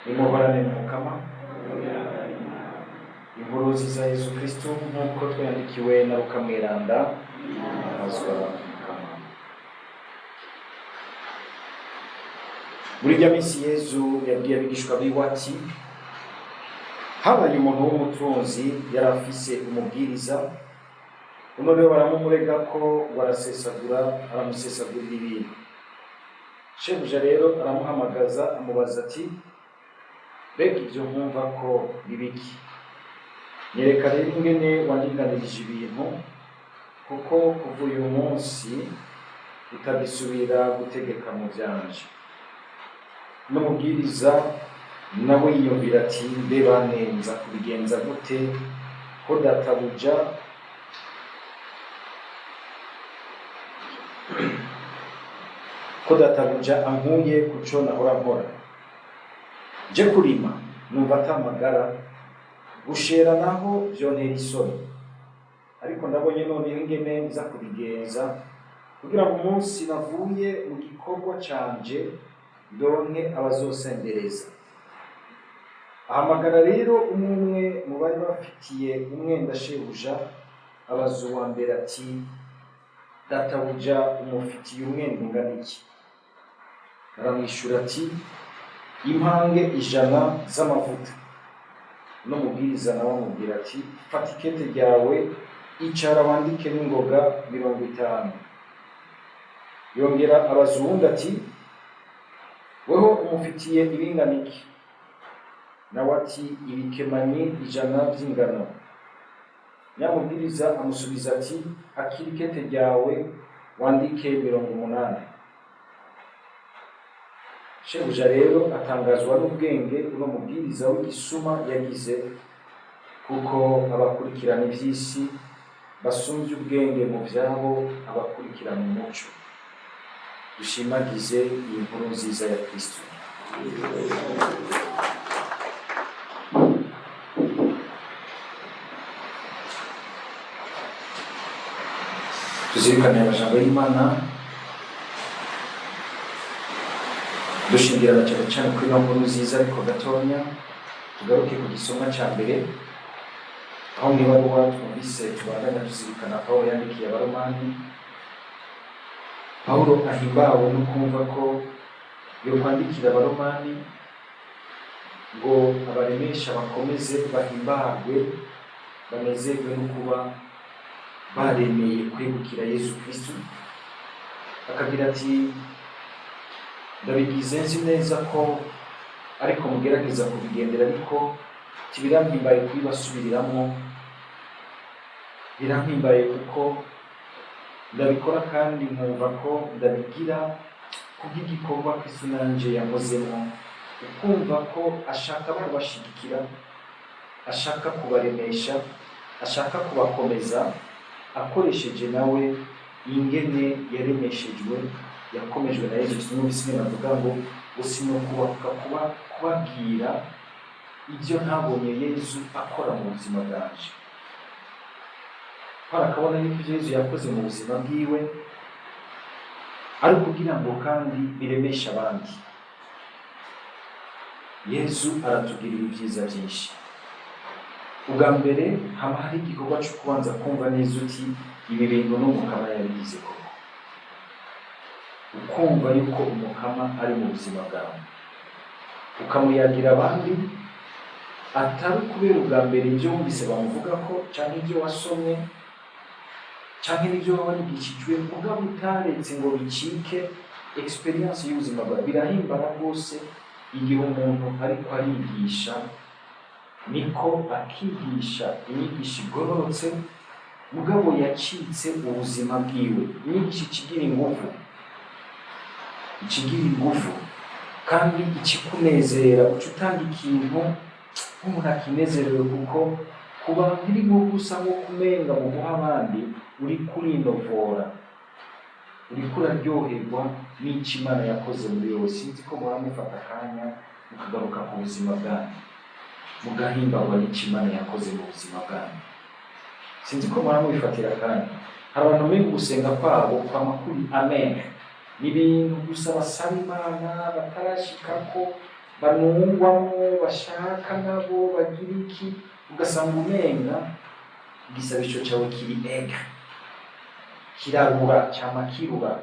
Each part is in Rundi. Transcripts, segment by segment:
Nimuhorane Mukama. Inkuru nziza ya Yezu Kristu nk'uko twayandikiwe na Luka Mweranda. Azwa Mukama. Muri irya minsi Yezu yabwiye abigishwa biwe ati: habaye umuntu w'umutunzi yari afise umubwiriza, uno rero baramumurega ko ngo arasesagura, aramusesagurira ibintu. Shebuja rero aramuhamagaza amubaza ati: mbega ibyo nkumva ko bibiki? Nyereka rero ingene wandinganirije ibintu, kuko kuva uyu munsi utagisubira gutegeka mu vyanje. N'umubwiriza nawe yiyumvira ati: mbe banenza kubigenza gute ko databuja ankuye kuco nahora nkora? Nje kurima numva atamagara, gushera naho vyontera isoni, ariko ndabonye noneho ingene nza kubigenza kugira ngo umunsi navuye mu gikorwa canje ndonke abazosendereza. Ahamagara rero umwe mu bari bafitiye umwenda shebuja, abaza uwa mbere ati: databuja umufitiye umwenda ungana iki? Aramwishyura ati: impange 100 z'amavuta. N'umubwiriza nawe amubwira ati: fata ikete ryawe, icara wandike n'ingoga 50. Yongera abaza uwundi ati: weho umufitiye ibingana iki? Nawe ati: ibikemanyi 100 vy'ingano. Nyamubwiriza amusubiza ati: akira ikete ryawe wandike 80. Shebuja rero atangazwa n'ubwenge uno mubwiriza w'igisuma yagize, kuko abakurikirana ivy'isi basumvye ubwenge mu vyabo abakurikirana umuco. Dushimagize iyi nkuru nziza ya Kristo. Tuzirikane amajambo y'Imana dushingirana cyane cyane kuri ino nkuru nziza, ariko gatonya tugaruke ku gisomwa ca mbere, aho mw'ibaruwa twumvise tubandanya tuzirikana Pawulo yandikiye Abaromani. Pawulo ahimbawe no kumva ko yokwandikira Abaromani ngo abaremesha bakomeze bahimbarwe, banezerwe no kuba baremeye kwegukira Yezu Kristu. Akagira ati: ndabigize nzi neza ko ariko mugerageza kubigendera, ariko tibirampimbaye kubibasubiriramwo, birampimbaye kuko ndabikora kandi nkumva ko ndabigira kubw'igikorwa Kristu nanje yankozemo, ukumva ko ashaka kubashigikira, ashaka kubaremesha, ashaka kubakomeza, akoresheje nawe ingene yaremeshejwe, yakomejwe na Yezu Kristu. N'ubwo isi navuga ngo sinokubahuka kubabwira ibyo ntabonye Yezu akora mu buzima bwanje. Twarakabona yuko ibyo Yezu yakoze mu buzima bwiwe ari ukugira ngo kandi biremeshe abandi. Yezu aratugirira ibyiza byinshi. Ubwa mbere haba hari igikorwa cyo kubanza kumva neza uti ibi bintu n'Umukama yabigize koko, ukumva yuko Umukama ari mu buzima bwawe, ukamuyagira abandi, atari ukubera ubwa mbere ibyo wumvise bamuvuga ko, canke ibyo wasomye, canke n'ibyo waba warigishijwe, mugabo utaretse ngo bicike experience y'ubuzima bwawe. Birahimbara rwose igihe umuntu ariko arigisha, niko akigisha inyigisho igororotse, mugabo yacitse ubuzima bwiwe. Inyigisho ikigira ingufu, ikigira ingufu kandi ikikunezera, uca utanga ikintu nk'umuntu akinezerewe, kuko kuba nkiri nko gusa nko kumenga mu guha abandi uri kurinovora, uriko uraryoherwa n'icyo Imana yakoze muri wowe. Sinzi ko muhora mufata akanya mukagaruka ku buzima bwanyu, mugahimbarwa n'icyo Imana yakoze mu buzima bwanyu. Sinzi ko muhora mubifatira akanya. Hari abantu umenga ugusenga kwabo kwama kuri amen, ni ibintu gusa basaba Imana batarashikako. Banungwamwo, bashaka nabo bagira iki, ugasanga umenga igisabisho cawe kiri aigre, kirarura, cama kirura.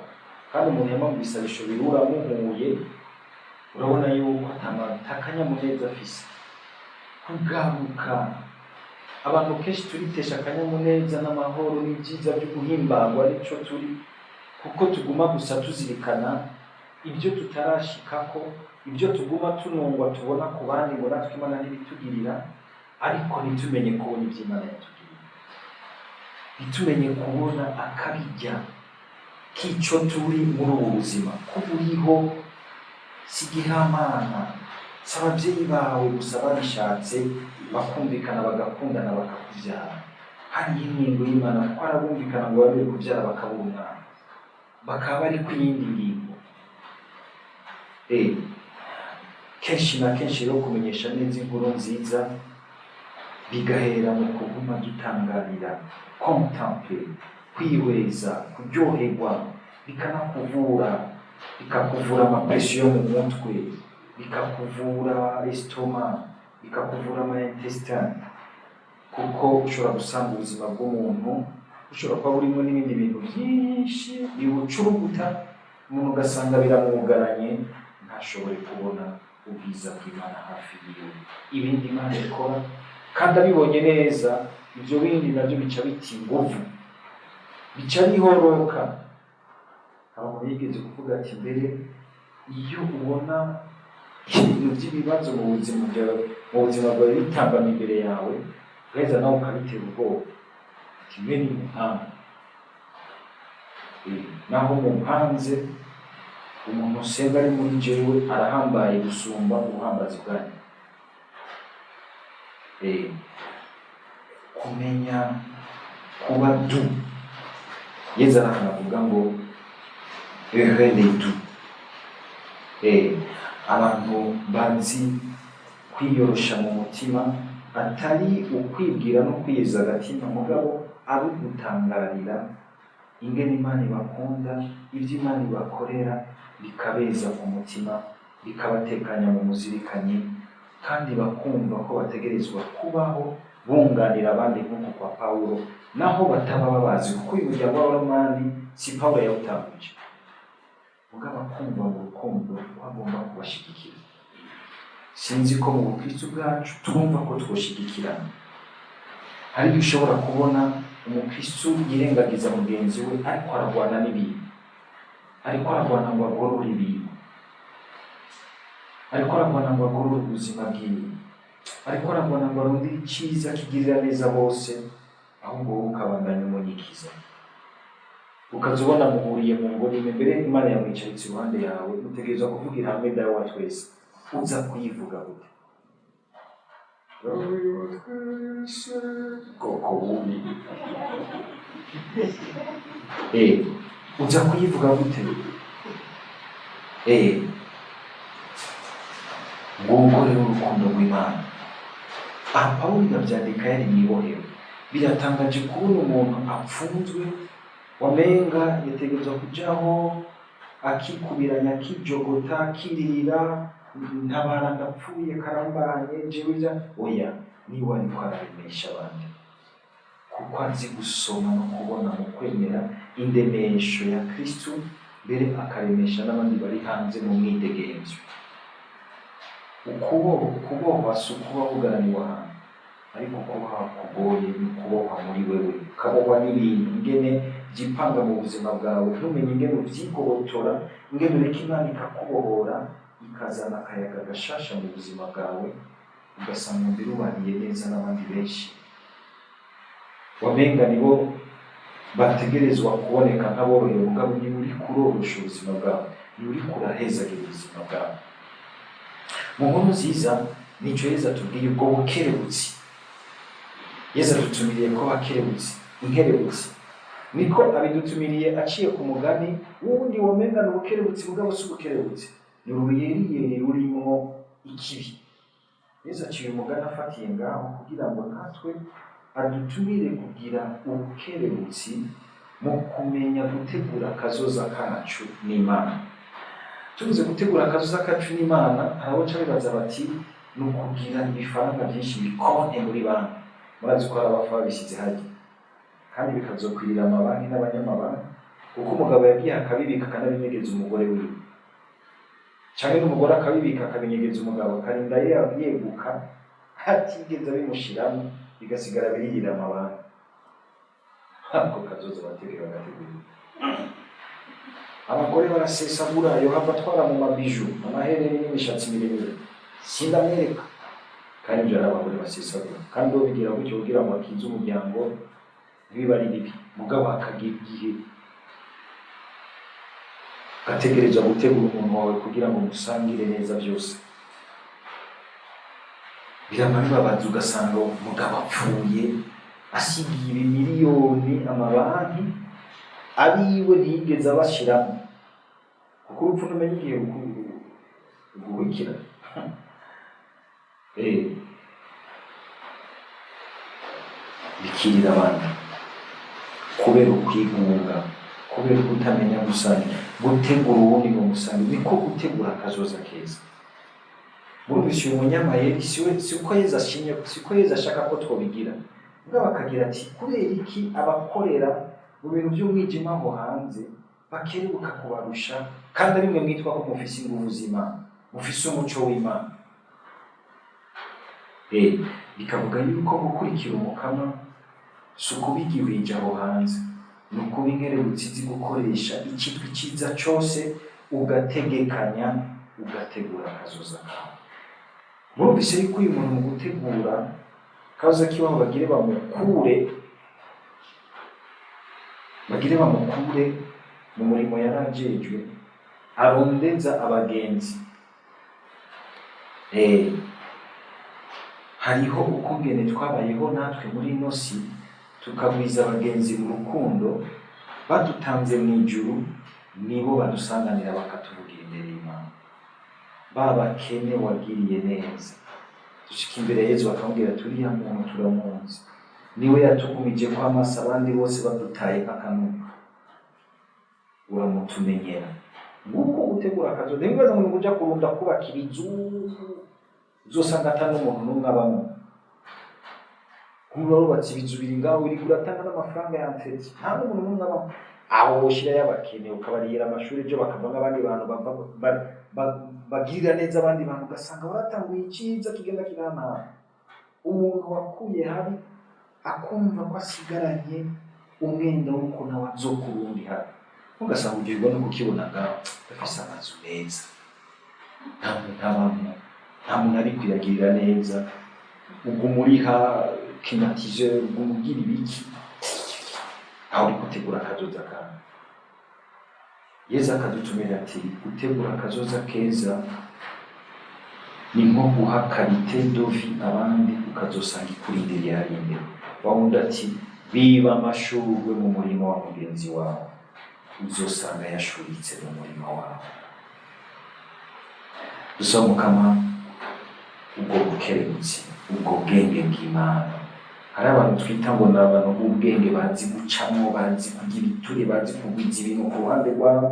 Kandi umuntu yama mu bisabisho birura, muhuye urabona yuko atakanyamuneza afise. Kugaruka, abantu kenshi turitesha akanyamuneza n'amahoro n'ibyiza byo guhimbagwa nico turi, kuko tuguma gusa tuzirikana ibyo tutarashikako, ibyo tuguma tunungwa tubona ku bandi ngo natwe Imana ntibitugirira, ariko ntitumenye kubona ibyo Imana yatugiriye, ntitumenye kubona akabijya k'ico turi muri ubu buzima. Kuba uriho si igihamana, si abavyeyi bawe gusa babishatse bakumvikana, bagakundana, bakakuvyara. Hariho ingingo y'Imana, kuko arabumvikana ngo babere kuvyara bakabura umwana, bakaba bari ku yindi ngingo. Kenshi na kenshi rero kumenyesha neza inkuru nziza bigahera mu kuguma dutangarira, contempler, kwihweza, kuryoherwa, bikanakuvura, bikakuvura ama pression yo mu mutwe, bikakuvura estomac, bikakuvura ama intestin, kuko ushobora gusanga ubuzima bw'umuntu bushobora kuba burimo n'ibindi bintu byinshi biwucuruguta, umuntu ugasanga biramwugaranye, ntashobore kubona ubwiza bw'Imana hafi yiwe, ibindi Imana ikora. Kandi abibonye neza, ibyo bindi nabyo bica bita inguvu, bica bihoroka. Hari umuntu yigeze kuvuga ati: "Mbere iyo ubona ibintu by'ibibazo mu buzima bwawe bitambama imbere yawe, ugaheza nawe ukabitera ubwoba." Kimwe ni umuhanga. Naho mumpanze, umuntu usenga ari muri jewe arahambaye gusumba ubuhambazi bwanyu. Kumenya kuba doux, Yezu arahantu avuga ngo heureux les doux. Abantu bazi kwiyorosha mu mutima, atari ukwibwira no kwiyeza agatima, mugabo ari ugutangarira ingene Imana ibakunda, ibyo Imana ibakorera bikabeza ku mutima, bikabatekanya mu muzirikanyi, kandi bakumva ko bategerezwa kubaho bunganira abandi nk'uko kwa Pawulo, naho bataba babazi, kuko uyu muryango w'Abaromani si Pawulo yawutanguje, mugabo akumva mu rukundo ko agomba kubashigikira. Sinzi ko mu bukristo bwacu twumva ko twoshigikirana. Hari igihe ushobora kubona umukristo yirengagiza mugenzi we, ariko aragwana n'ibintu, ariko aragwana ngo agorore ibintu, ariko aragwana ngo agorore ubuzima bwiwe, ariko aragwana ngo arondere icyiza kigirira neza bose, ahubwo wowe ukabandanya umunyikiza, ukaza ubona muhuriye mu ngoni imwe, mbere Imana yamwicaritse iruhande yawe, mutegerezwa kuvugira hamwe Dawe wa twese. Uza kuyivuga gute? Dawe wa twese, bwoko bubi. Uza kuyivuga gute? Nguko rero urukundo rw'Imana. Aha Pawulo irabyandika yari mu ibohero. Biratangaje kubona umuntu apfunzwe, wamenga yategerezwa kujaho akikubiranya, akijogota, akirira: "Ntabara, ndapfuye, karambanye jewe." Bya oya, niwe ariko araremesha abandi, kuko azi gusoma no kubona mu kwemera indemesho ya Kristu, mbere akaremesha n'abandi bari hanze mu mwidegemvyo. Ukubohwa si ukuba wugaraniwe ahantu, ariko kubohwa kugoye ni ukubohwa muri wewe, ukabohwa n'ibintu ingene byipanga mu buzima bwawe, ntumenye ingene uvyigobotora, ingene ureka Imana ikakubohora, ikazana akayaga gashasha mu buzima bwawe, ugasanga mbere ubaniye neza n'abandi benshi wamenga nibo bategerezwa kuboneka nk'aborohewe, mugabo niba uri kurorosha ubuzima bwawe, niba uri kurahezagira ubuzima bwawe. Mu nkuru nziza nico Yezu atubwiye, ubwo bukerebutsi. Yezu adutumiriye ko bakerebutsi, inkerebutsi, niko abidutumiriye aciye ku mugani wundi womenga ni ubukerebutsi, mugabo si ubukerebutsi, ni uruyeriyeri rurimwo ikibi. Yezu aciye umugani afatiye ngaho kugira ngo natwe adutumire kugira ubukerebutsi mu kumenya gutegura akazoza kacu n'Imana. Tugarutse rero ku nkuru nziza, Tuvuze gutegura akazoza kacu n'Imana, hari abaca bibaza bati ni ukugira ibifaranga byinshi, ibikonte muri banki. Murazi ko hari abapfa babishyize harya, kandi bikazokwirira amabanki n'abanyamabanki, kuko umugabo yagiye akabibika akanabinyegeza umugore wiwe, canke n'umugore akabibika akabinyegeza umugabo, akarinda yeguka atigeze abimushiramo, bigasigara biririra amabanki. Ako kazoza bategura bagategura. Abagore barasesagura, yohava atwara mu mabijoux, amahereni n'imishatsi miremire, sindamwereka. Kandi ibyo ari abagore basesagura, kandi bo bigira gutyo kugira ngo akize umuryango, ntibiba ari bibi. Mugabo hakagira igihe ugategereza gutegura umuntu wawe kugira ngo musangire neza byose. Birama bibabaza, ugasanga umugabo apfuye asigiye ibimiliyoni amabanki, abiwe ntiyigeze abashiramo, kuko urupfu ntumenya igihe ruguhikira. Bikirira abandi kubera ukwigunga, kubera kutamenya gusangira. Gutegura uwundi ngo musange, niko gutegura akazoza keza. Murumvise uyu munyamayeri, siwe, siko Yezu ashimye, siko Yezu ashaka ko twobigira. Mugabo akagira ati kubera iki abakorera mu bintu by'umwijima aho hanze bakerebuka kubarusha, kandi ari mwe mwitwa ko mufise inguvu z'Imana, mufise umuco w'Imana? Bikavuga yuko gukurikira Umukama si ukuba igihwija aho hanze, ni ukuba inkerebutsi izi gukoresha icitwa iciza cose, ugategekanya, ugategura akazoza kawe. Murumvise yuko uyu muntu mu gutegura kazoza kiwaho bagire bamukure mu murimo yari ajejwe, arondeza abagenzi. Hariho ukungene twabayeho natwe muri ino si, tukagwiza abagenzi mu rukundo, badutanze mu ijuru nibo badusanganira, bakatuvugira imbere y'Imana. Ba bakene wagiriye neza, dushika imbere ya Yezu bakamubwira ati uriya muntu turamuzi, niwe yatugumije ko amaso abandi bose badutaye nk'akanuka, uramutumenyera. Nguko gutegura akazoza. Ntibibaza ngo ni ukuja kurunda kubaka ibizu uzosanga ata n'umuntu n'umwe abamwo. Kumva wubatse ibizu biri ngaho, uriko uratanga n'amafaranga ya entretien, nta n'umuntu n'umwe abamwo. Aho woshirayo abakene, ukabarihira amashuri, ejo bakavamwo abandi bantu bagirira neza abandi bantu, ugasanga waratanguye iciza kigenda kirantara. Umuntu wakuye habi akumva ko asigaranye umwenda w'uko nawe azokura uwundi habi, ugasanga uryoherwa no kukibona ngaho bafise amazu meza, nta muntu abamwo, nta muntu ari kuyagirira neza, uguma uriha climatiseur, uguma ugira ibiki. Aho uri gutegura akazoza kawe. Yezu akadutumira ati gutegura akazoza keza ni nko guha qualité de vie abandi, ukazosanga ikurindiriye hariya imbere. Wa wundi ati biba amashurwe mu murima wa mugenzi wawe, uzosanga yashuritse mu murima wawe. Dusaba Mukama ubwo bukerebutsi, ubwo bwenge bw'Imana. Hari abantu twita ngo ni abantu b'ubwenge, bazi gucamwo, bazi kurya ibiture, bazi kugwiza ibintu ku ruhande rwabo,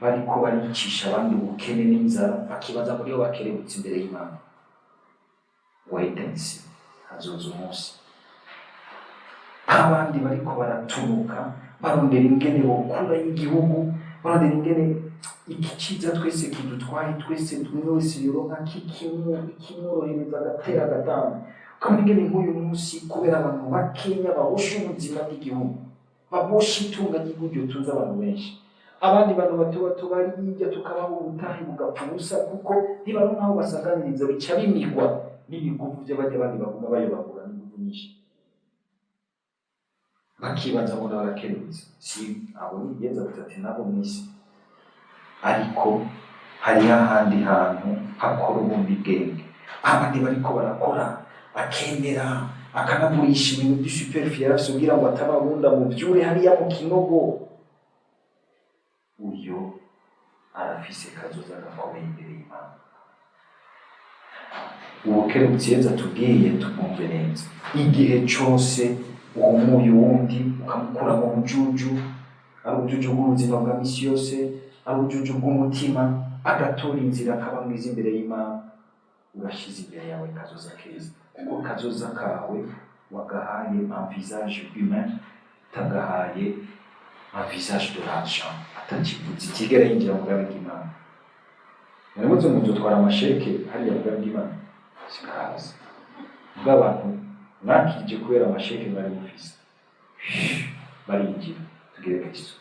bariko baricisha abandi ubukene n'inzara, bakibaza muri bo bakerebutse imbere y'Imana. Wait and see, hazoza umunsi abandi bariko baratunuka, barondera ingene bokura y'igihugu, barondera ingene iki ciza twese kidutwaye twese, umwe wese yoronka ikimworohereza, agatera agatanga. Ukabona ingene nk'uyu munsi, kubera abantu bakenya bahosha ubuzima bw'igihugu, babosha itunga ry'igihugu ryotunze abantu benshi, abandi bantu bato bato bari hirya tukabaho ubutahe bugapfa ubusa, kuko ntibaronka aho basaganiriza, bica bimigwa n'ibiguvu by'abajya abandi baguma bayobagura n'inguvu nyinshi, bakibaza ngo barakerebutse. Si abo nigenza ati nabo mw'isi, ariko hariho ahandi hantu hakora ubundi bwenge, abandi bariko barakora, akemera akanagurisha ibintu by'superflu yarafise kugira ngo atababunda mu vyure hariya mu kinogo. Uyo arafise kazoza gakomeye imbere y'Imana. Ubukerebutsi Yezu atubwiye tubwumve neza. Igihe cose uhumuye uwundi, ukamukura mu bujuju, ari ubujuju bw'ubuzima bwa misi yose. ari ubujuju bw'umutima, agatora inzira, akaba mwiza imbere y'Imana, urashize imbere yawe kazoza keza, kuko kazoza kawe wagahaye un visage humain, utagahaye un visage de l'argent atakivuze itigera yinjira mu bwami bw'Imana. Mwari muzi muzotwara amasheke hariya mu bwami bw'Imana? Sikazi bw'abantu mwakirije kubera amasheke mwari mufise barinjira. Tugire Kristo.